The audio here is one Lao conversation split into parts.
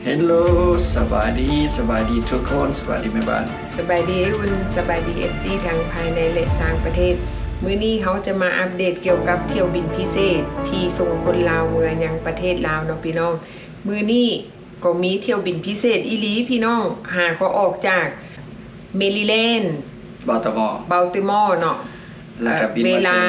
Hello ສະບາຍດີ ສະບາຍດີທຸກຄົນ ສະບາຍດີແມ່ບ້ານ ສະບາຍດີອ້າຍອຸ່ນ ສະບາຍດີເອັຟຊີທັງພາຍໃນ ແລະ ຕ່າງປະເທດ. ມື້ນີ້ເຮົາຈະມາອັບເດດກ່ຽວກັບຖ້ຽວບິນພິເສດທີ່ສົ່ງຄົນລາວເມືອຍັງປະເທດລາວເນາະພີ່ນ້ອງ. ມື້ນີ້ກໍມີຖ້ຽວບິນພິເສດອີ່ຫຼີພີ່ນ້ອງ ຫາກໍອອກຈາກ Maryland Baltimore Baltimore ເນາະ ແລ້ວກໍບິນມາເຖິງ ເວລາ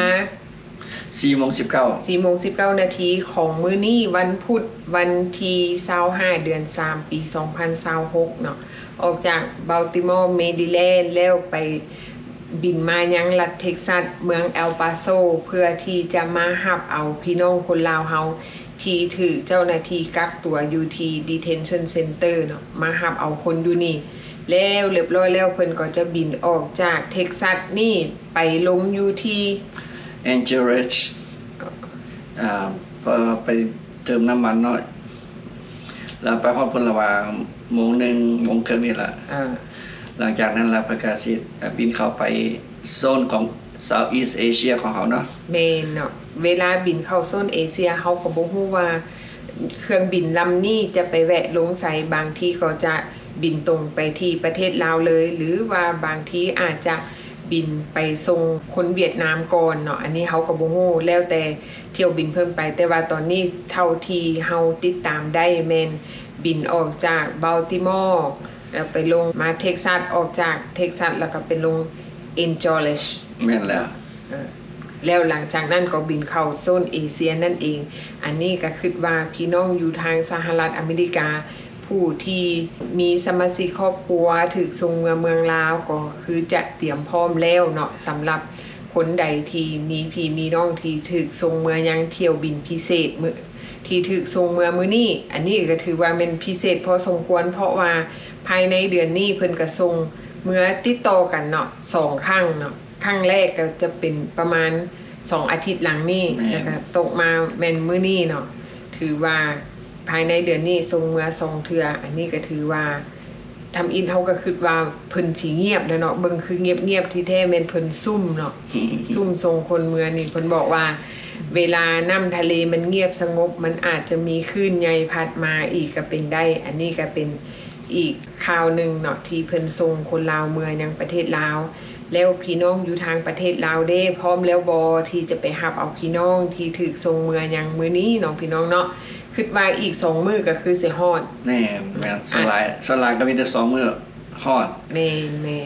ສີ່ໂມງສິບເກົ້າ ສີ່ໂມງສິບເກົ້ານາທີຂອງມື້ນີ້ ວັນພຸດ ວັນທີຊາວຫ້າ ເດືອນສາມ ປີສອງພັນຊາວຫົກເນາະ ອອກຈາກ Baltimore Maryland ແລ້ວໄປບິນມາຍັງລັດ Texas ເມືອງ El Paso ເພື່ອທີ່ຈະມາຮັບເອົາພີ່ນ້ອງຄົນລາວເຮົາ ທີ່ຖືກເຈົ້າໜ້າທີ່ກັກຕົວຢູ່ທີ່ Detention Center ເນາະ ມາຮັບເອົາຄົນຢູ່ນີ້ ແລ້ວລຽບຮ້ອຍແລ້ວ ເພິ່ນກໍຈະບິນອອກຈາກ Texas ນີ້ ໄປລົງຢູ່ທີ່ Anchorage ອ່າ ເພື່ອໄປເຕີມນ້ຳມັນເນາະ ແລ້ວໄປຮອດພຸ້ນລະຫວ່າງໂມງໜຶ່ງ ໂມງເຄິ່ງນີ້ລະ ອ່າ ຫຼັງຈາກນັ້ນລະເພິ່ນກະຊິ ອ່າ ບິນເຂົ້າໄປໂຊນຂອງ Southeast Asia ຂອງເຮົາເນາະ. ແມ່ນເນາະ ເວລາບິນເຂົ້າໂຊນເອເຊຍ ເຮົາກໍບໍ່ຮູ້ວ່າ ເຄື່ອງບິນລຳນີ້ຈະໄປແວະລົງໃສ, ບາງທີກໍຈະບິນຕົງໄປທີ່ປະເທດລາວເລີຍ ຫຼືວ່າບາງທີອາດຈະບິນໄປສົ່ງຄົນຫວຽດນາມກ່ອນເນາະ, ອັນນີ້ເຮົາກໍບໍ່ຮູ້ ແລ້ວແຕ່ຖ້ຽວບິນເພິ່ນໄປ, ແຕ່ວ່າຕອນນີ້ເທົ່າທີ່ເຮົາຕິດຕາມໄດ້ແມ່ນບິນອອກຈາກ Baltimore ແລ້ວໄປລົງມາ Texas, ອອກຈາກ Texas ແລ້ວກໍໄປລົງ Anchorage. ແມ່ນແລ້ວ. ເອີ ແລ້ວຫຼັງຈາກນັ້ນກໍບິນເຂົ້າໂຊນເອເຊຍນັ້ນເອງ. ອັນນີ້ກໍຄິດວ່າພີ່ນ້ອງຢູ່ທາງສະຫະລັດອາເມລິກາ ຜູ້ທີ່ມີສະມາຊິກຄອບຄົວຖືກສົ່ງເມືອເມືອງລາວ ກໍຄືຈະຕຽມພ້ອມແລ້ວເນາະ, ສຳລັບຄົນໃດທີ່ມີພີ່ມີນ້ອງທີ່ຖືກສົ່ງເມືອຍັງຖ້ຽວບິນພິເສດມື້ ທີ່ຖືກສົ່ງເມືອມື້ນີ້. ອັນນີ້ກໍຖືວ່າແມ່ນພິເສດພໍສົມຄວນ ເພາະວ່າພາຍໃນເດືອນນີ້ເພິ່ນກໍສົ່ງເມືອຕິດຕໍ່ກັນເນາະ ສອງຄັ້ງເນາະ. ຄັ້ງແລກກໍຈະເປັນປະມານສອງອາທິດຫຼັງນີ້ ແມ່ນ ແລ້ວກໍຕົກມາແມ່ນມື້ນີ້ເນາະ. ຖືວ່າພາຍໃນເດືອນນີ້ສົ່ງເມືອສອງເທື່ອ. ອັນນີ້ກໍຖືວ່າ ທຳອິດເຮົາກໍຄິດວ່າເພິ່ນຊິງຽບແຫຼະເນາະ, ເບິ່ງຄືງຽບໆ ທີ່ແທ້ແມ່ນເພິ່ນຊຸ່ມເນາະ ຊຸ່ມສົ່ງຄົນເມືອນີ້. ເພິ່ນບອກວ່າເວລານ້ຳທະເລມັນງຽບສະຫງົບ ມັນອາດຈະມີຄື້ນໃຫຍ່ພັດມາອີກກໍເປັນໄດ້. ອັນນີ້ກໍເປັນອີກ ຂ່າວໜຶ່ງເນາະ ທີ່ເພິ່ນສົ່ງຄົນລາວເມືອຍັງປະເທດລາວ. ແລ້ວພີ່ນ້ອງຢູ່ທາງປະເທດລາວເດ້ ພ້ອມແລ້ວບໍ່ ທີ່ຈະໄປຮັບເອົາພີ່ນ້ອງທີ່ຖືກສົ່ງເມືອຍັງມື້ນີ້ເນາະ ພີ່ນ້ອງເນາະ? ຄິດວ່າອີກສອງມື້ກໍຄືຊິຮອດ. ແມ່ນໆ ສ່ວນຫຼາຍ ສ່ວນຫຼາຍກໍມີແຕ່ສອງມື້ຮອດ. ແມ່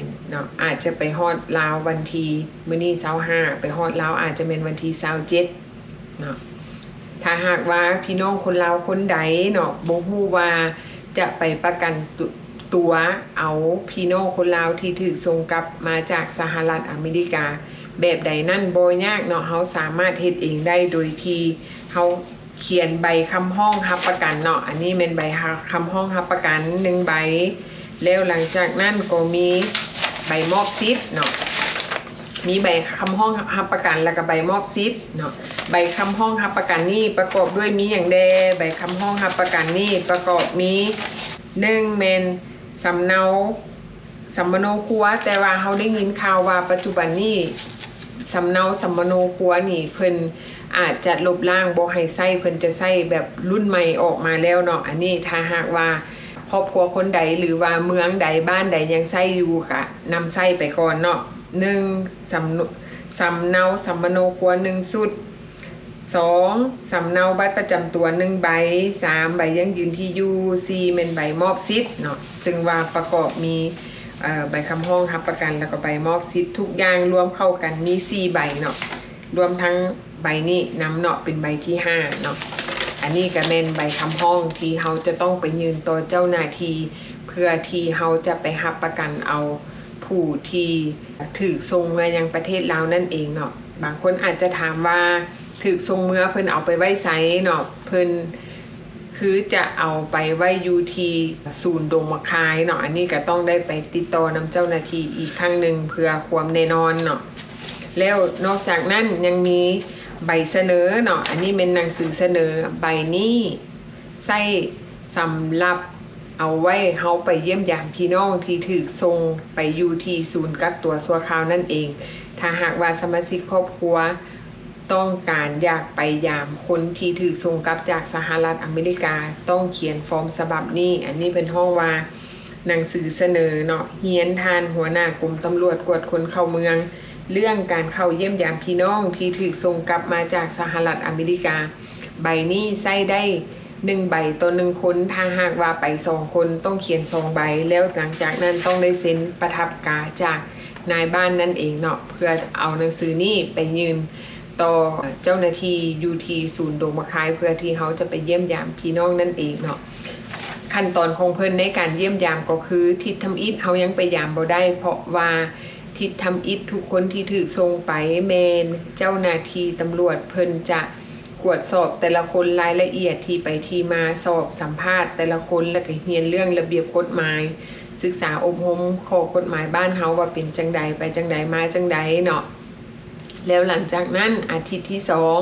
ນໆເນາະ ອາດຈະໄປຮອດລາວວັນທີ ມື້ນີ້ຊາວຫ້າ ໄປຮອດລາວອາດຈະແມ່ນວັນທີຊາວເຈັດ ເນາະ. ຖ້າຫາກວ່າພີ່ນ້ອງຄົນລາວຄົນໃດເນາະ ບໍ່ຮູ້ວ່າຈະໄປປະກັນຕົວເອົາພີ່ນ້ອງຄົນລາວທີ່ຖືກສົ່ງກັບມາຈາກສະຫະລັດອາເມລິກາແບບໃດນັ້ນ ບໍ່ຍາກເນາະ, ເຮົາສາມາດເຮັດເອງໄດ້ໂດຍທີ່ເຮົາຂຽນໃບຄຳຮ້ອງຮັບປະກັນເນາະ. ອັນນີ້ແມ່ນໃບຄຳຮ້ອງຮັບປະກັນໜຶ່ງໃບ. ແລ້ວຫຼັງຈາກນັ້ນກໍມີໃບມອບສິດເນາະ, ມີໃບຄຳຮ້ອງຮັບປະກັນ ແລ້ວກໍໃບມອບສິດເນາະ. ໃບຄຳຮ້ອງຮັບປະກັນນີ້ປະກອບດ້ວຍມີຫຍັງແດ່? ໃບຄຳຮ້ອງຮັບປະກັນນີ້ປະກອບມີ ໜຶ່ງ ແມ່ນສຳເນົາສຳມະໂນຄົວ, ແຕ່ວ່າເຮົາໄດ້ຍິນຂ່າວວ່າປັດຈຸບັນນີ້ ສຳເນົາສຳມະໂນຄົວນີ້ ເພິ່ນອາດຈະລົບລ້າງບໍ່ໃຫ້ໃຊ້, ເພິ່ນຈະໃຊ້ແບບລຸ້ນໃໝ່ອອກມາແລ້ວເນາະ. ອັນນີ້ຖ້າຫາກວ່າຄອບຄົວຄົນໃດ ຫຼືວ່າເມືອງໃດ ບ້ານໃດຍັງໃຊ້ຢູ່ ກະນຳໃຊ້ໄປກ່ອນເນາະ. ໜຶ່ງ ສຳ ສຳເນົາສຳມະໂນຄົວໜຶ່ງຊຸດ, ສອງ ສຳເນົາບັດປະຈຳຕົວໜຶ່ງໃບ, ສາມ ໃບຢັ້ງຢືນທີ່ຢູ່, ສີ່ ແມ່ນໃບມອບສິດເນາະ, ເຊິ່ງວ່າປະກອບມີ ເອີ ໃບຄຳຮ້ອງຮັບປະກັນ ແລ້ວກໍໃບມອບສິດ ທຸກຢ່າງລວມເຂົ້າກັນມີສີ່ໃບເນາະ, ລວມທັງໃບນີ້ນຳເນາະ ເປັນໃບທີຫ້າເນາະ. ອັນນີ້ກໍແມ່ນໃບຄຳຮ້ອງທີ່ເຮົາຈະຕ້ອງໄປຍື່ນຕໍ່ເຈົ້າໜ້າທີ່ ເພື່ອທີ່ເຮົາຈະໄປຮັບປະກັນເອົາຜູ້ທີ່ຖືກສົ່ງເມືອຍັງປະເທດລາວນັ້ນເອງເນາະ. ບາງຄົນອາດຈະຖາມວ່າ ຖືກສົ່ງເມືອເພິ່ນເອົາໄປໄວ້ໃສເນາະ? ເພິ່ນ ຄືຈະເອົາໄປໄວ້ຢູ່ທີ່ສູນດົງໝາກຄາຍເນາະ, ອັນນີ້ກໍຕ້ອງໄດ້ໄປຕິດຕໍ່ນຳເຈົ້າໜ້າທີ່ອີກຄັ້ງໜຶ່ງເພື່ອຄວາມແນ່ນອນເນາະ. ແລ້ວນອກຈາກນັ້ນຍັງມີໃບສະເໜີເນາະ, ອັນນີ້ແມ່ນໜັງສືສະເໜີ. ໃບນີ້ໃຊ້ສຳລັບເອົາໄວ້ເຮົາໄປຢ້ຽມຢາມພີ່ນ້ອງທີ່ຖືກສົ່ງໄປຢູ່ທີ່ສູນກັກຕົວຊົ່ວຄາວນັ້ນເອງ. ຖ້າຫາກວ່າສະມາຊິກຄອບຄົວ ຕ້ອງການຢາກໄປຢາມຄົນທີ່ຖືກສົ່ງກັບຈາກສະຫະລັດອາເມລິກາ ຕ້ອງຂຽນຟອມສະບັບນີ້. ອັນນີ້ເພິ່ນຮ້ອງວ່າ ໜັງສືສະເໜີເນາະ ຮຽນທ່ານຫົວໜ້າກົມຕຳຫຼວດກວດຄົນເຂົ້າເມືອງ ເລື່ອງການເຂົ້າຢ້ຽມຢາມພີ່ນ້ອງທີ່ຖືກສົ່ງກັບມາຈາກສະຫະລັດອາເມລິກາ. ໃບນີ້ໃຊ້ໄດ້ໜຶ່ງໃບຕໍ່ໜຶ່ງຄົນ, ຖ້າຫາກວ່າໄປສອງຄົນ ຕ້ອງຂຽນສອງໃບ, ແລ້ວຫຼັງຈາກນັ້ນຕ້ອງໄດ້ເຊັນປະທັບກາຈາກນາຍບ້ານນັ້ນເອງເນາະ ເພື່ອເອົາໜັງສືນີ້ໄປຍື່ນຕໍ່ເຈົ້າໜ້າທີ່ຢູ່ທີ່ສູນດົງໝາກຄາຍ ເພື່ອທີ່ເຮົາຈະໄປຢ້ຽມຢາມພີ່ນ້ອງນັ້ນເອງເນາະ. ຂັ້ນຕອນຂອງເພິ່ນໃນການຢ້ຽມຢາມກໍຄື ທິດທຳອິດເຮົາຍັງໄປຢາມບໍ່ໄດ້ ເພາະວ່າທິດທຳອິດທຸກຄົນທີ່ຖືກສົ່ງໄປແມ່ນເຈົ້າໜ້າທີ່ຕຳຫຼວດ ເພິ່ນຈະກວດສອບແຕ່ລະຄົນ ລາຍລະອຽດທີ່ໄປທີ່ມາ, ສອບສຳພາດແຕ່ລະຄົນ ແລ້ວກໍຮຽນເລື່ອງລະບຽບກົດໝາຍ, ສຶກສາອົບຮົມຂໍ້ກົດໝາຍບ້ານເຮົາວ່າເປັນຈັ່ງໃດ, ໄປຈັ່ງໃດ, ມາຈັ່ງໃດເນາະ. ແລ້ວຫຼັງຈາກນັ້ນ ອາທິດທີສອງ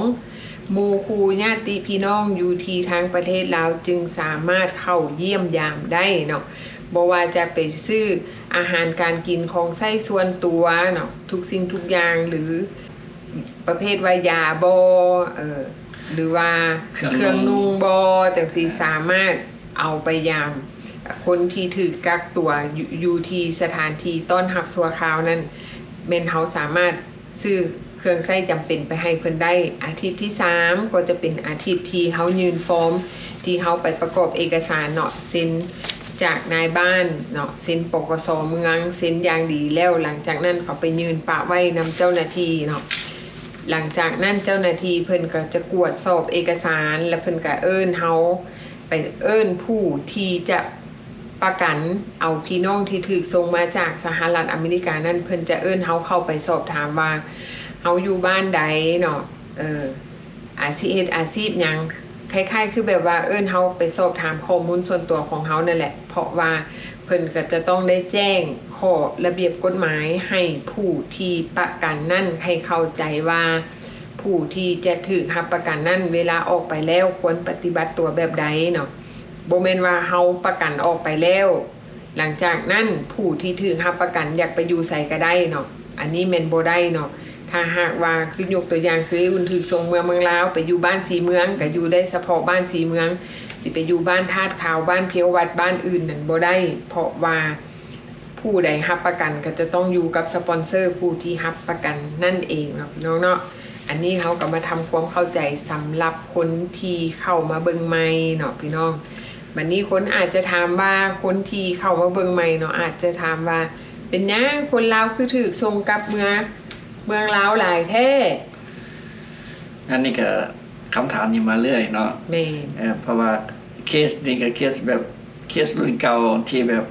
ໝູ່ຄູ່ຍາດຕິພີ່ນ້ອງຢູ່ທີ່ທາງປະເທດລາວຈຶ່ງສາມາດເຂົ້າຢ້ຽມຢາມໄດ້ເນາະ, ບໍ່ວ່າຈະໄປຊື້ອາຫານການກິນ ຂອງໃຊ້ສ່ວນຕົວເນາະ, ທຸກສິ່ງທຸກຢ່າງ ຫຼື ປະເພດວ່າຢາບໍ ເອີ ຫຼືວ່າເຄື່ອງນຸ່ງບໍ ຈັ່ງຊີ້ ສາມາດເອົາໄປຢາມຄົນທີ່ຖືກກັກຕົວຢູ່ ຢູ່ທີ່ສະຖານທີ່ຕ້ອນຮັບຊົ່ວຄາວນັ້ນ ແມ່ນເຮົາສາມາດ ຊື້ເຄື່ອງໃຊ້ຈຳເປັນໄປໃຫ້ເພິ່ນໄດ້. ອາທິດທີສາມ ກໍຈະເປັນອາທິດທີ່ເຮົາຍື່ນຟອມ ທີ່ເຮົາໄປປະກອບເອກະສານເນາະ, ເຊັນຈາກນາຍບ້ານເນາະ, ເຊັນ ປກສ ເມືອງ, ເຊັນຢ່າງດີ ແລ້ວຫຼັງຈາກນັ້ນກໍໄປຍື່ນປະໄວ້ນຳເຈົ້າໜ້າທີ່ເນາະ. ຫຼັງຈາກນັ້ນເຈົ້າໜ້າທີ່ເພິ່ນກໍຈະກວດສອບເອກະສານ ແລ້ວເພິ່ນກໍເອີ້ນເຮົາໄປ ເອີ້ນຜູ້ທີ່ຈະ ປະກັນເອົາພີ່ນ້ອງທີ່ຖືກສົ່ງມາຈາກສະຫະລັດອາເມລິການັ້ນ ເພິ່ນຈະເອີ້ນເຮົາເຂົ້າໄປສອບຖາມວ່າເຮົາຢູ່ບ້ານໃດເນາະ, ເອີ ອາຊີບ ເຮັດອາຊີບຫຍັງ, ຄ້າຍໆຄືແບບວ່າເອີ້ນເຮົາໄປສອບຖາມຂໍ້ມູນສ່ວນຕົວຂອງເຮົານັ້ນແຫຼະ, ເພາະວ່າເພິ່ນກໍຈະຕ້ອງໄດ້ແຈ້ງຂໍ້ລະບຽບກົດໝາຍໃຫ້ຜູ້ທີ່ປະກັນນັ້ນໃຫ້ເຂົ້າໃຈວ່າ ຜູ້ທີ່ຈະຖືກຮັບປະກັນນັ້ນ ເວລາອອກໄປແລ້ວຄວນປະຕິບັດຕົວແບບໃດເນາະ. ບໍ່ແມ່ນວ່າເຮົາປະກັນອອກໄປແລ້ວ ຫຼັງຈາກນັ້ນຜູ້ທີ່ຖືກຮັບປະກັນຢາກໄປຢູ່ໃສກໍໄດ້ເນາະ, ອັນນີ້ແມ່ນບໍ່ໄດ້ເນາະ. ຖ້າຫາກວ່າ ຄືຍົກຕົວຢ່າງ ຄືໄອ້ອຸ່ນຖືກສົ່ງເມືອເມືອງລາວ ໄປຢູ່ບ້ານສີເມືອງ ກໍຢູ່ໄດ້ສະເພາະບ້ານສີເມືອງ, ຊິໄປຢູ່ບ້ານທາດຂາວ ບ້ານພຽວວັດ ບ້ານອື່ນນັ້ນບໍ່ໄດ້ ເພາະວ່າ ຜູ້ໃດຮັບປະກັນກໍຈະຕ້ອງຢູ່ກັບສະປອນເຊີຜູ້ທີ່ຮັບປະກັນນັ້ນເອງເນາະ ພີ່ນ້ອງເນາະ. ອັນນີ້ເຮົາກໍມາທຳຄວາມເຂົ້າໃຈສຳລັບຄົນທີ່ເຂົ້າມາເບິ່ງໃໝ່ເນາະ ພີ່ນ້ອງ. ບັດນີ້ຄົນອາດຈະຖາມວ່າ ຄົນທີ່ເຂົ້າມາເບິ່ງໃໝ່ເນາະ ອາດຈະຖາມວ່າ ເປັນຫຍັງຄົນລາວຄືຖືກສົ່ງກັບເມືອເມືອງລາວຫຼາຍແທ້? ອັນນີ້ກໍຄຳຖາມນີ້ມາເລື້ອຍເນາະ. ແມ່ນ. ເອີ ເພາະວ່າເຄສນີ້ກໍເຄສແບບ ເຄສລຸ້ນເກົ່າທີ່ແບບ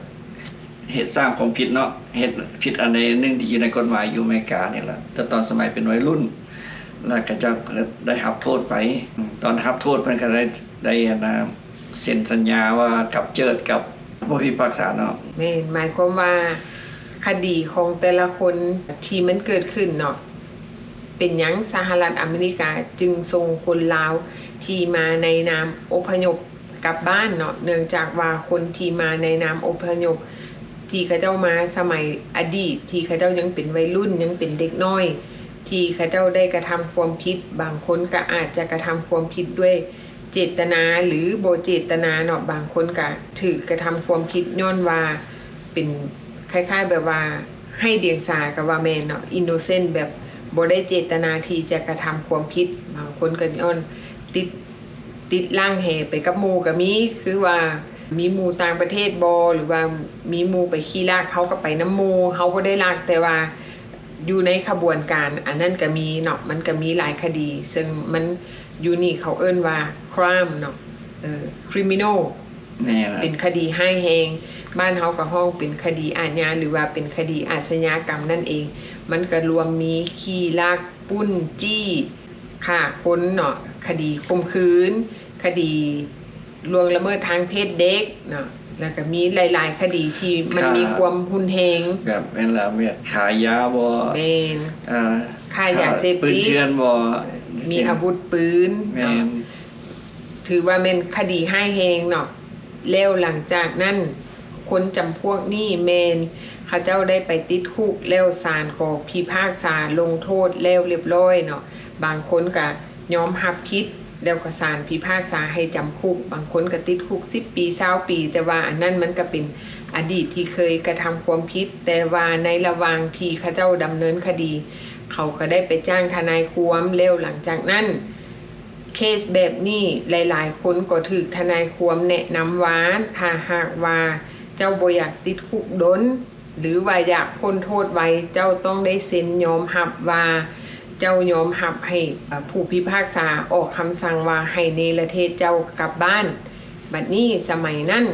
ເຮັດສ້າງຄວາມຜິດເນາະ, ເຮັດຜິດອັນໃດໜຶ່ງທີ່ຢູ່ໃນກົດໝາຍຢູ່ອາເມລິການີ້ລະ ແຕ່ຕອນສະໄໝເປັນໄວລຸ້ນ ແລ້ວເຂົາເຈົ້າກໍໄດ້ຮັບໂທດໄປ. ຕອນຮັບໂທດເພິ່ນກໍໄດ້ ໄດ້ອັນນ່າ ເຊັນສັນຍາວ່າກັບເຈີດກັບຜູ້ພິພາກສາເນາະ. ແມ່ນ, ໝາຍຄວາມວ່າຄະດີຂອງແຕ່ລະຄົນທີ່ມັນເກີດຂຶ້ນເນາະ, ເປັນຫຍັງສະຫະລັດອາເມລິກາຈຶ່ງສົ່ງຄົນລາວທີ່ມາໃນນາມອົບພະຍົບ ກັບບ້ານເນາະ, ເນື່ອງຈາກວ່າຄົນທີ່ມາໃນນາມອົບພະຍົບ ທີ່ເຂົາເຈົ້າມາສະໄໝອະດີດ ທີ່ເຂົາເຈົ້າຍັງເປັນໄວລຸ້ນ ຍັງເປັນເດັກນ້ອຍ ທີ່ເຂົາເຈົ້າໄດ້ກະທຳຄວາມຜິດ, ບາງຄົນກໍອາດຈະກະທຳຄວາມຜິດດ້ວຍເຈດຕະນາ ຫຼື ບໍ່ເຈດຕະນາເນາະ, ບາງຄົນກໍຖືກກະທຳຄວາມຜິດຍ້ອນວ່າເປັນຄ້າຍໆແບບວ່າໄຮ້ດຽງສາກໍວ່າແມ່ນເນາະ, ອິນໂນເຊັນ ແບບບໍ່ໄດ້ເຈດຕະນາທີ່ຈະກະທຳຄວາມຜິດ, ບາງຄົນກໍຍ້ອນຕິດ ຕິດລ່າງແຫໄປກັບໝູ່ກໍມີ, ຄືວ່າມີໝູ່ຕ່າງປະເທດບໍ ຫຼືວ່າມີໝູ່ໄປຂີ່ລາກ ເຮົາກໍໄປນຳໝູ່, ເຮົາບໍ່ໄດ້ລັກ ແຕ່ວ່າຢູ່ໃນຂະບວນການ ອັນນັ້ນກໍມີເນາະ, ມັນກໍມີຫຼາຍຄະດີ ເຊິ່ງມັນຢູ່ນີ້ເຂົາເອີ້ນວ່າ ຄຣາມ ເນາະ, ເອີ ຄຣິມິໂນ ແມ່ນ ເປັນຄະດີຮ້າຍແຮງ, ບ້ານເຮົາກໍຮ້ອງເປັນຄະດີອາຍາ ຫຼືວ່າເປັນຄະດີອາຊະຍາກຳນັ້ນເອງ, ມັນກໍລວມມີຂີ່ລາກ ປຸ້ນ ຈີ້ ຂ້າຄົນເນາະ, ຄະດີຂົ່ມຂືນ, ຄະດີລ່ວງລະເມີດທາງເພດເດັກເນາະ, ແລ້ວກໍມີຫຼາຍໆຄະດີທີ່ມັນມີຄວາມຮຸນແຮງ ແບບແມ່ນລະ ແບບຂາຍຢາບໍ ແມ່ນ ອ່າ ຄ້າຢາເສບຕິດ ປືນເຖື່ອນບໍ ມີອາວຸດປືນ ແມ່ນເນາະ, ຖືວ່າແມ່ນຄະດີຮ້າຍແຮງເນາະ. ແລ້ວຫຼັງຈາກນັ້ນ ຄົນຈຳພວກນີ້ແມ່ນເຂົາເຈົ້າໄດ້ໄປຕິດຄຸກ ແລ້ວສານກໍພິພາກສາລົງໂທດແລ້ວລຽບລ້ອຍເນາະ. ບາງຄົນກະຍອມຮັບຜິດ ແລ້ວກໍສານພິພາກສາໃຫ້ຈຳຄຸກ, ບາງຄົນກໍຕິດຄຸກສິບປີ ຊາວປີ, ແຕ່ວ່າອັນນັ້ນມັນກໍເປັນອະດີດທີ່ເຄີຍກະທຳຄວາມຜິດ. ແຕ່ວ່າໃນລະຫວ່າງທີ່ເຂົາເຈົ້າດຳເນີນຄະດີ ເຂົາກໍໄດ້ໄປຈ້າງທະນາຍຄວາມ, ແລ້ວຫຼັງຈາກນັ້ນ ເຄສແບບນີ້ ຫຼາຍໆຄົນກໍຖືກທະນາຍຄວາມແນະນຳວ່າ ຖ້າຫາກວ່າເຈົ້າບໍ່ຢາກຕິດຄຸກດົນ ຫຼືວ່າຢາກພົ້ນໂທດໄວ, ເຈົ້າຕ້ອງໄດ້ເຊັນຍອມຮັບວ່າເຈົ້າຍອມຮັບໃຫ້ ເອີ່ ຜູ້ພິພາກສາອອກຄຳສັ່ງວ່າໃຫ້ເນລະເທດເຈົ້າກັບບ້ານ. ບັດນີ້ສະໄໝນັ້ນ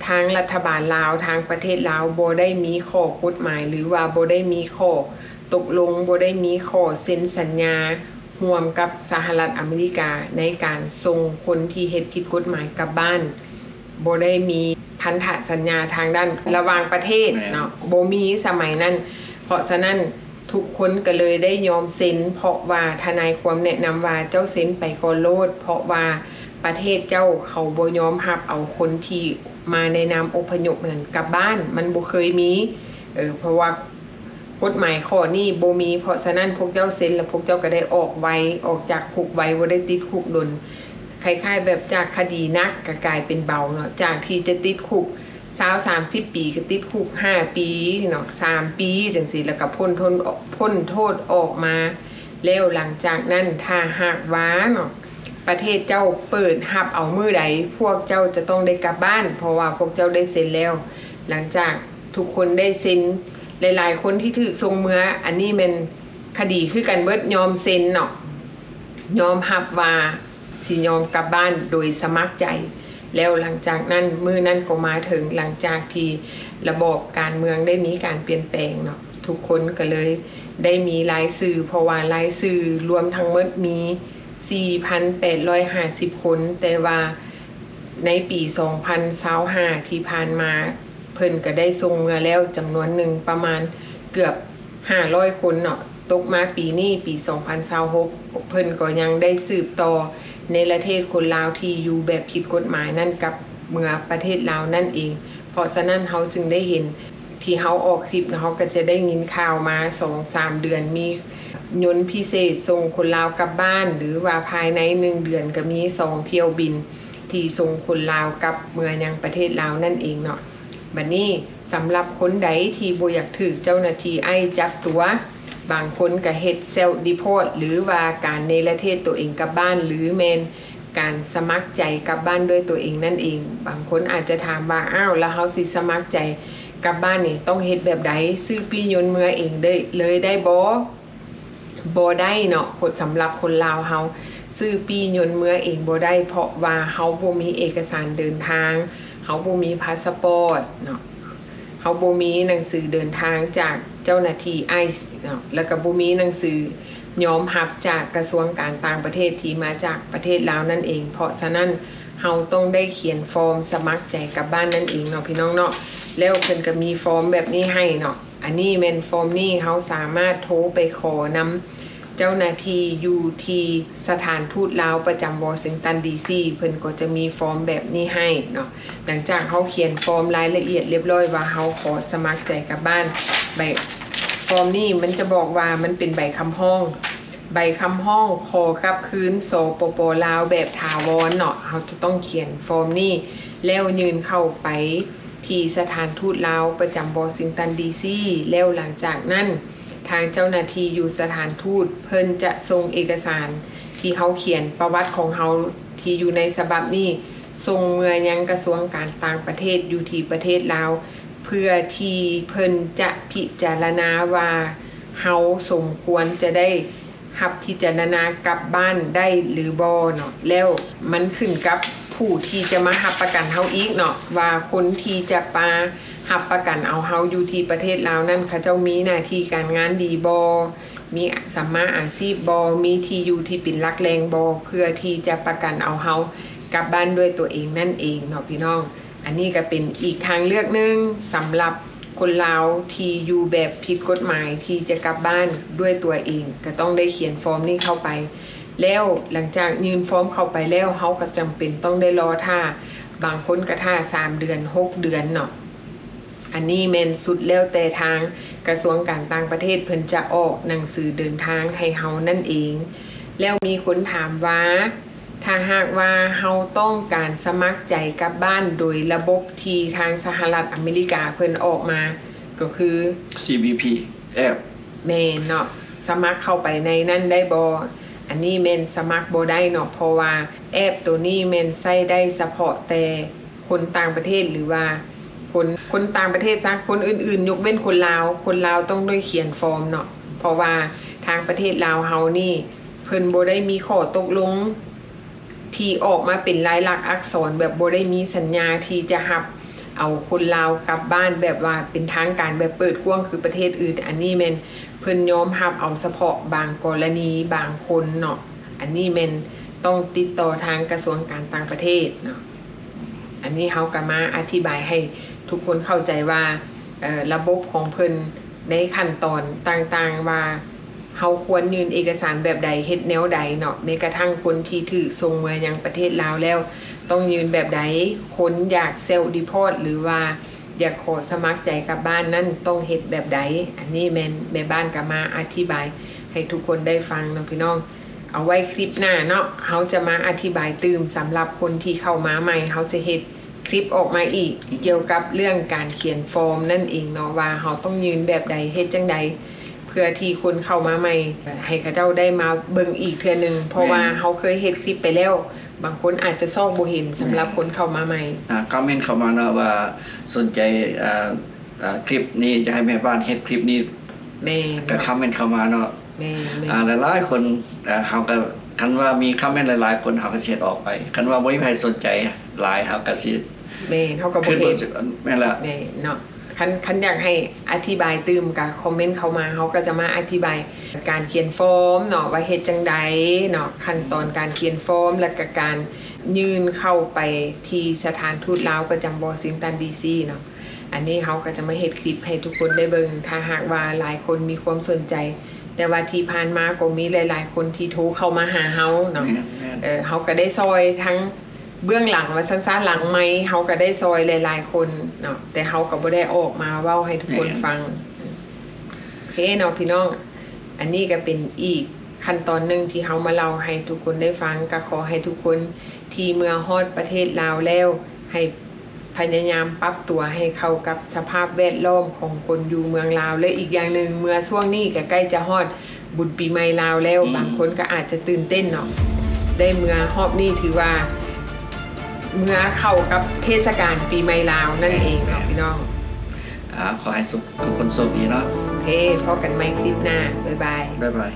ທາງລັດຖະບານລາວ, ທາງປະເທດລາວບໍ່ໄດ້ມີຂໍ້ກົດໝາຍ ຫຼືວ່າບໍ່ໄດ້ມີຂໍ້ຕົກລົງ, ບໍ່ໄດ້ມີຂໍ້ເຊັນສັນຍາຮ່ວມກັບສະຫະລັດອາເມລິກາ ໃນການສົ່ງຄົນທີ່ເຮັດຜິດກົດໝາຍກັບບ້ານ. ບໍ່ໄດ້ມີພັນທະສັນຍາທາງດ້ານລະຫວ່າງປະເທດເນາະ, ບໍ່ມີສະໄໝນັ້ນ. ເພາະສະນັ້ນ ທຸກຄົນກໍເລີຍໄດ້ຍອມເຊັນ, ເພາະວ່າທະນາຍຄວາມແນະນຳວ່າເຈົ້າເຊັນໄປກ່ອນໂລດ, ເພາະວ່າປະເທດເຈົ້າເຂົາບໍ່ຍອມຮັບເອົາຄົນທີ່ມາໃນນາມອົບພະຍົບນັ້ນກັບບ້ານ, ມັນບໍ່ເຄີຍມີ. ເອີ ເພາະວ່າກົດໝາຍຂໍ້ນີ້ບໍ່ມີ, ເພາະສະນັ້ນພວກເຈົ້າເຊັນ ແລ້ວພວກເຈົ້າກໍໄດ້ອອກໄວ, ອອກຈາກຄຸກໄວ, ບໍ່ໄດ້ຕິດຄຸກດົນ. ຄ້າຍໆແບບຈາກຄະດີໜັກກໍກາຍເປັນເບົາເນາະ, ຈາກທີ່ຈະຕິດຄຸກ ຊາວສາມສິບປີ ກໍຕິດຄຸກຫ້າປີເນາະ ສາມປີ ຈັ່ງຊີ້ ແລ້ວກໍພົ້ນໂທດ ພົ້ນໂທດອອກມາ. ແລ້ວຫຼັງຈາກນັ້ນ ຖ້າຫາກວ່າເນາະ ປະເທດເຈົ້າເປີດຮັບເອົາມື້ໃດ ພວກເຈົ້າຈະຕ້ອງໄດ້ກັບບ້ານ, ເພາະວ່າພວກເຈົ້າໄດ້ເຊັນແລ້ວ. ຫຼັງຈາກທຸກຄົນໄດ້ເຊັນ ຫຼາຍໆຄົນທີ່ຖືກສົ່ງເມືອ, ອັນນີ້ແມ່ນຄະດີຄືກັນເບິດ, ຍອມເຊັນເນາະ, ຍອມຮັບວ່າ ຊິຍອມກັບບ້ານໂດຍສະໝັກໃຈ. ແລ້ວຫຼັງຈາກນັ້ນ ມື້ນັ້ນກໍມາເຖິງ, ຫຼັງຈາກທີ່ລະບອບການເມືອງໄດ້ມີການປ່ຽນແປງເນາະ, ທຸກຄົນກໍເລີຍໄດ້ມີລາຍຊື່, ເພາະວ່າລາຍຊື່ລວມທັງໝົດມີສີ່ພັນແປດຮ້ອຍຫ້າສິບຄົນ, ແຕ່ວ່າໃນປີສອງພັນຊາວຫ້າທີ່ຜ່ານມາ ເພິ່ນກໍໄດ້ສົ່ງເມືອແລ້ວຈຳນວນໜຶ່ງ ປະມານເກືອບຫ້າຮ້ອຍຄົນເນາະ. ຕົກມາປີນີ້ ປີສອງພັນຊາວຫົກ ເພິ່ນກໍຍັງໄດ້ສືບຕໍ່ເນລະເທດຄົນລາວທີ່ຢູ່ແບບຜິດກົດໝາຍນັ້ນກັບເມືອປະເທດລາວນັ້ນເອງ. ເພາະສະນັ້ນ ເຮົາຈຶ່ງໄດ້ເຫັນ ທີ່ເຮົາອອກຄລິບເນາະ, ເຮົາກໍຈະໄດ້ຍິນຂ່າວມາສອງສາມເດືອນ ມີຍົນພິເສດສົ່ງຄົນລາວກັບບ້ານ ຫຼືວ່າພາຍໃນໜຶ່ງເດືອນກໍມີສອງຖ້ຽວບິນ ທີ່ສົ່ງຄົນລາວກັບເມືອຍັງປະເທດລາວນັ້ນເອງເນາະ. ບັດນີ້ ສຳລັບຄົນໃດທີ່ບໍ່ຢາກຖືກເຈົ້າໜ້າທີ່ໄອສ໌ຈັບຕົວ, ບາງຄົນກໍເຮັດເຊວດີພອດ ຫຼືວ່າການເນລະເທດຕົວເອງກັບບ້ານ ຫຼືແມ່ນການສະໝັກໃຈກັບບ້ານດ້ວຍຕົວເອງນັ້ນເອງ. ບາງຄົນອາດຈະຖາມວ່າ ອ້າວ ແລ້ວເຮົາຊິສະໝັກໃຈກັບບ້ານນີ້ ຕ້ອງເຮັດແບບໃດ? ຊື້ປີ້ຍົນເມືອເອງເລີຍໄດ້ບໍ່? ບໍ່ໄດ້ເນາະ, ຄົນ ສຳລັບຄົນລາວເຮົາ ຊື້ປີ້ຍົນເມືອເອງບໍ່ໄດ້, ເພາະວ່າເຮົາບໍ່ມີເອກະສານເດີນທາງ, ເຮົາບໍ່ມີພາສະປອດເນາະ, ເຮົາບໍ່ມີໜັງສືເດີນທາງຈາກເຈົ້າໜ້າທີ່ໄອສ໌ເນາະ, ແລ້ວກໍບໍ່ມີໜັງສືຍອມຮັບຈາກກະຊວງການຕ່າງປະເທດທີ່ມາຈາກປະເທດລາວນັ້ນເອງ. ເພາະສະນັ້ນ ເຮົາຕ້ອງໄດ້ຂຽນຟອມສະໝັກໃຈກັບບ້ານນັ້ນເອງເນາະ ພີ່ນ້ອງເນາະ. ແລ້ວເພິ່ນກໍມີຟອມແບບນີ້ໃຫ້ເນາະ. ອັນນີ້ແມ່ນຟອມນີ້ ເຮົາສາມາດໂທໄປຂໍນຳເຈົ້າໜ້າທີ່ຢູ່ທີ່ສະຖານທູດລາວປະຈຳວໍຊິງຕັນ ດີຊີ ເພິ່ນກໍຈະມີຟອມແບບນີ້ໃຫ້ເນາະ. ຫຼັງຈາກເຮົາຂຽນຟອມລາຍລະອຽດລຽບຮ້ອຍວ່າເຮົາຂໍສະໝັກໃຈກັບບ້ານ, ໃບ ຟອມນີ້ມັນຈະບອກວ່າມັນເປັນໃບຄຳຮ້ອງ, ໃບຄຳຮ້ອງຂໍກັບຄືນ ສປປ ລາວ ແບບຖາວອນເນາະ. ເຮົາຈະຕ້ອງຂຽນຟອມນີ້ ແລ້ວຍື່ນເຂົ້າໄປ ທີ່ສະຖານທູດລາວປະຈຳວໍຊິງຕັນ ດີຊີ ແລ້ວຫຼັງຈາກນັ້ນ ທາງເຈົ້າໜ້າທີ່ຢູ່ສະຖານທູດເພິ່ນຈະສົ່ງເອກະສານທີ່ເຮົາຂຽນປະຫວັດຂອງເຮົາທີ່ຢູ່ໃນສະບັບນີ້ ສົ່ງເມືອຍັງກະຊວງການຕ່າງປະເທດຢູ່ທີ່ປະເທດລາວ ເພື່ອທີ່ເພິ່ນຈະພິຈາລະນາວ່າເຮົາສົມຄວນຈະໄດ້ ຮັບພິຈາລະນາກັບບ້ານໄດ້ຫຼືບໍ່ເນາະ. ແລ້ວມັນຂຶ້ນກັບຜູ້ທີ່ຈະມາຮັບປະກັນເຮົາອີກເນາະ ວ່າຄົນທີ່ຈະມາຮັບປະກັນເອົາເຮົາຢູ່ທີ່ປະເທດລາວນັ້ນ ເຂົາເຈົ້າມີໜ້າທີ່ການງານດີບໍ່, ມີສຳມາອາຊີບບໍ່, ມີທີ່ຢູ່ທີ່ເປັນຫຼັກແຫຼ່ງບໍ່ ເພື່ອທີ່ຈະປະກັນເອົາເຮົາກັບບ້ານດ້ວຍຕົວເອງນັ້ນເອງເນາະ ພີ່ນ້ອງ. ອັນນີ້ກໍເປັນອີກທາງເລືອກໜຶ່ງສຳລັບຄົນລາວທີ່ຢູ່ແບບຜິດກົດໝາຍ ທີ່ຈະກັບບ້ານດ້ວຍຕົວເອງ ກໍຕ້ອງໄດ້ຂຽນຟອມນີ້ເຂົ້າໄປ. ແລ້ວຫຼັງຈາກຍື່ນຟອມເຂົ້າໄປແລ້ວ ເຮົາກໍຈຳເປັນຕ້ອງໄດ້ລໍຖ້າ, ບາງຄົນກໍຖ້າສາມເດືອນ ຫົກເດືອນເນາະ. ອັນນີ້ແມ່ນສຸດແລ້ວແຕ່ທາງກະຊວງການຕ່າງປະເທດເພິ່ນຈະອອກໜັງສືເດີນທາງໃຫ້ເຮົານັ້ນເອງ. ແລ້ວມີຄົນຖາມວ່າ ຖ້າຫາກວ່າເຮົາຕ້ອງການສະໝັກໃຈກັບບ້ານໂດຍລະບົບທີ່ທາງສະຫະລັດອາເມລິກາເພິ່ນອອກມາ ກໍຄື CBP ແອບ ແມ່ນເນາະ ສະໝັກເຂົ້າໄປໃນນັ້ນໄດ້ບໍ່? ອັນນີ້ແມ່ນສະໝັກບໍ່ໄດ້ເນາະ ເພາະວ່າແອບໂຕນີ້ແມ່ນໃຊ້ໄດ້ສະເພາະແຕ່ຄົນຕ່າງປະເທດ ຫຼືວ່າຄົນ ຄົນຕ່າງປະເທດຊະ ຄົນອື່ນໆ ຍົກເວັ້ນຄົນລາວ ຄົນລາວຕ້ອງໄດ້ຂຽນຟອມເນາະ ເພາະວ່າທາງປະເທດລາວເຮົານີ້ ເພິ່ນບໍ່ໄດ້ມີຂໍ້ຕົກລົງ ທີ່ອອກມາເປັນລາຍລັກອັກສອນ ແບບບໍ່ໄດ້ມີສັນຍາທີ່ຈະຮັບເອົາຄົນລາວກັບບ້ານແບບວ່າເປັນທາງການ ແບບເປີດກວ້າງຄືປະເທດອື່ນ. ອັນນີ້ແມ່ນເພິ່ນຍອມຮັບເອົາສະເພາະບາງກໍລະນີບາງຄົນເນາະ. ອັນນີ້ແມ່ນຕ້ອງຕິດຕໍ່ທາງກະຊວງການຕ່າງປະເທດເນາະ. ອັນນີ້ເຮົາກໍມາອະທິບາຍໃຫ້ທຸກຄົນເຂົ້າໃຈວ່າ ເອີ ລະບົບຂອງເພິ່ນໃນຂັ້ນຕອນຕ່າງໆວ່າ ເຮົາຄວນຍື່ນເອກະສານແບບໃດ ເຮັດແນວໃດເນາະ. ແມ້ກະທັ່ງຄົນທີ່ຖືກສົ່ງເມືອຍັງປະເທດລາວແລ້ວ ຕ້ອງຍື່ນແບບໃດ, ຄົນຢາກ self deport ຫຼືວ່າຢາກຂໍສະໝັກໃຈກັບບ້ານນັ້ນ ຕ້ອງເຮັດແບບໃດ. ອັນນີ້ແມ່ນແມ່ບ້ານກໍມາອະທິບາຍໃຫ້ທຸກຄົນໄດ້ຟັງເນາະພີ່ນ້ອງ. ເອົາໄວ້ຄລິບໜ້າເນາະ ເຮົາຈະມາອະທິບາຍຕື່ມ. ສຳລັບຄົນທີ່ເຂົ້າມາໃໝ່ ເຮົາຈະເຮັດ ຄລິບອອກມາອີກ ກ່ຽວກັບເລື່ອງການຂຽນຟອມນັ້ນເອງເນາະ ວ່າເຮົາຕ້ອງຍື່ນແບບໃດ ເຮັດຈັ່ງໃດ ເພື່ອທີ່ຄົນເຂົ້າມາໃໝ່ ໃຫ້ເຂົາເຈົ້າໄດ້ມາເບິ່ງອີກເທື່ອໜຶ່ງ ເພາະວ່າເຮົາເຄີຍເຮັດຄລິບໄປແລ້ວ ບາງຄົນອາດຈະຊອກບໍ່ເຫັນ ສຳລັບຄົນເຂົ້າມາໃໝ່. ອ່າ ຄອມເມັນເຂົ້າມາເນາະ ວ່າສົນໃຈ ອ່າ ອ່າ ຄລິບນີ້ ຢາກໃຫ້ແມ່ບ້ານເຮັດຄລິບນີ້ ແມ່ນ ກໍຄອມເມັນເຂົ້າມາເນາະ. ແມ່ນໆ ອ່າ ຫຼາຍໆຄົນ ອ່າ ເຮົາກໍ ຄັນວ່າມີຄອມເມັນຫຼາຍໆຄົນ ເຮົາກໍຊິເຮັດອອກໄປ. ຄັນວ່າບໍ່ມີໃຜສົນໃຈຫຼາຍ ເຮົາກໍຊິ ແມ່ນ ເຮົາກໍບໍ່ເຮັດ. ແມ່ນລະ ແມ່ນເນາະ. ຄັນ ຄັນຢາກໃຫ້ອະທິບາຍຕື່ມ ກໍຄອມເມັນເຂົ້າມາ ເຮົາກໍຈະມາອະທິບາຍການຂຽນຟອມເນາະ ວ່າເຮັດຈັ່ງໃດເນາະ ຂັ້ນຕອນການຂຽນຟອມ ແລ້ວກໍການຍື່ນເຂົ້າໄປທີ່ສະຖານທູດລາວປະຈຳວໍຊິງຕັນ ດີຊີ ເນາະ. ອັນນີ້ເຮົາກໍຈະມາເຮັດຄລິບໃຫ້ທຸກຄົນໄດ້ເບິ່ງ ຖ້າຫາກວ່າຫຼາຍຄົນມີຄວາມສົນໃຈ. ແຕ່ວ່າທີ່ຜ່ານມາກໍມີຫຼາຍໆຄົນທີ່ໂທເຂົ້າມາຫາເຮົາເນາະ ແມ່ນໆ ເອີ ເຮົາກໍໄດ້ຊ່ອຍທັງເບື້ອງຫຼັງວ່າຊັ້ນຊະ ຫຼັງໄມເຮົາກໍໄດ້ຊ່ອຍຫຼາຍໆຄົນເນາະ ແຕ່ເຮົາກໍບໍ່ໄດ້ອອກມາເວົ້າໃຫ້ທຸກຄົນ ແມ່ນ ຟັງ. ໂອເຄເນາະພີ່ນ້ອງ ອັນນີ້ກໍເປັນອີກຂັ້ນຕອນໜຶ່ງທີ່ເຮົາມາເລົ່າໃຫ້ທຸກຄົນໄດ້ຟັງ. ກໍຂໍໃຫ້ທຸກຄົນທີ່ເມືອຮອດປະເທດລາວແລ້ວ ໃຫ້ ພະຍາຍາມປັບຕົວໃຫ້ເຂົ້າກັບສະພາບແວດລ້ອມຂອງຄົນຢູ່ເມືອງລາວ ແລະ ອີກຢ່າງໜຶ່ງ ເມື່ອຊ່ວງນີ້ກໍໃກ້ຈະຮອດບຸນປີໃໝ່ລາວແລ້ວ ອືມ ບາງຄົນກໍອາດຈະຕື່ນເຕັ້ນເນາະ ໄດ້ເມືອຮອບນີ້ຖືວ່າເມືອເຂົ້າກັບເທດສະການປີໃໝ່ລາວນັ້ນເອງເນາະ ແມ່ນໆ ພີ່ນ້ອງ. ອ່າ ຂໍໃຫ້ສຸກ ທຸກຄົນໂຊກດີເນາະ. ໂອເຄ ພໍ້ກັນໃໝ່ຄລິບໜ້າ ບາຍບາຍ ບາຍບາຍ.